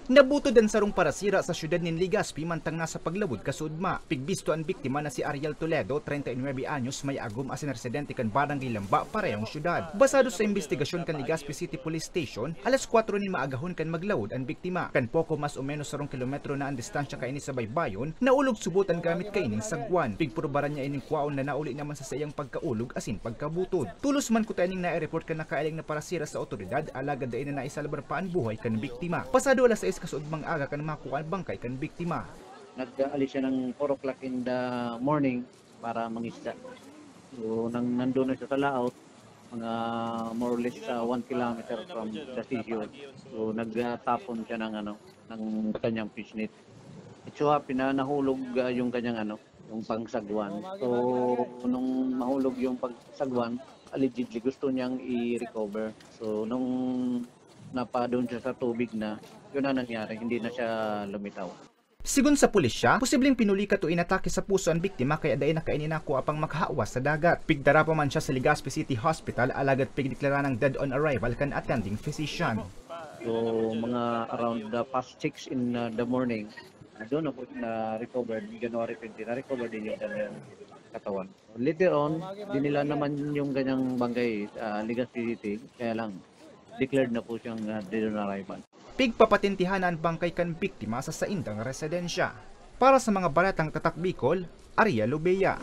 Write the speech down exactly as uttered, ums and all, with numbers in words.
Nabutod an sarong parasira sa siyudad nin Legazpi mantang nasa paglawod kasuodma. Pigbisto an biktima na si Ariel Toledo, treinta y nueve anyos, may agom asin residente kan Barangay Lamba, parehong syudad. Basado sa imbestigasyon kan Legazpi City Police Station, alas kwatro nin maagahon kan maglawod an biktima. Kan poko mas o menos sarong kilometro na an distansya kaini sa baybayon, naulog subot an gamit kaining sagwan. Pigprubaran niya ining kwaon na nauli naman sa saiyang pagkaulog asin pagkabutod. Tolos man kuta ining nai-report kan nakailing na parasira sa otoridad, alagad dai na naisalbar pa an buhay kan biktima. Pasado alas sais kasuodmang aga kan makua an bangkay kan biktima. Nag-aalis siya ng four o'clock in the morning para mangisda. So, nang nandun na siya sa laot, mga more or less, ah, one kilometer from the seashore. So, nagtapon siya ng, ano, ng kanyang fishnet. It so happen na nahulog, ah, yung kanyang, ano, yung pangsagwan. So, nung mahulog yung pangsagwan, allegedly gusto niyang i-recover. So, nung napadon siya sa tubig na, yun na nangyari, hindi na siya lumitaw. Sigon sa pulisya, posibleng pinulikat o inatake sa puso an biktima kaya dai na kaini nakua pang makahawas sa dagat. Pigtara pa man siya sa Legazpi City Hospital, alagad pigdeklara nang dead on arrival kan attending physician. So, mga around the past six in, uh, the morning, doon na po na-recovered, January twenty, na-recover din yung kanyang katawan. Later on, dinila naman yung kanyang bangkay sa Legazpi City, kaya lang, declared na po siyang, uh, dead on arrival. Pigpapatentehan na an bangkay kan biktima sa saindang residensya. Para sa mga baretang Tatak Bicol, Ariel Lobea.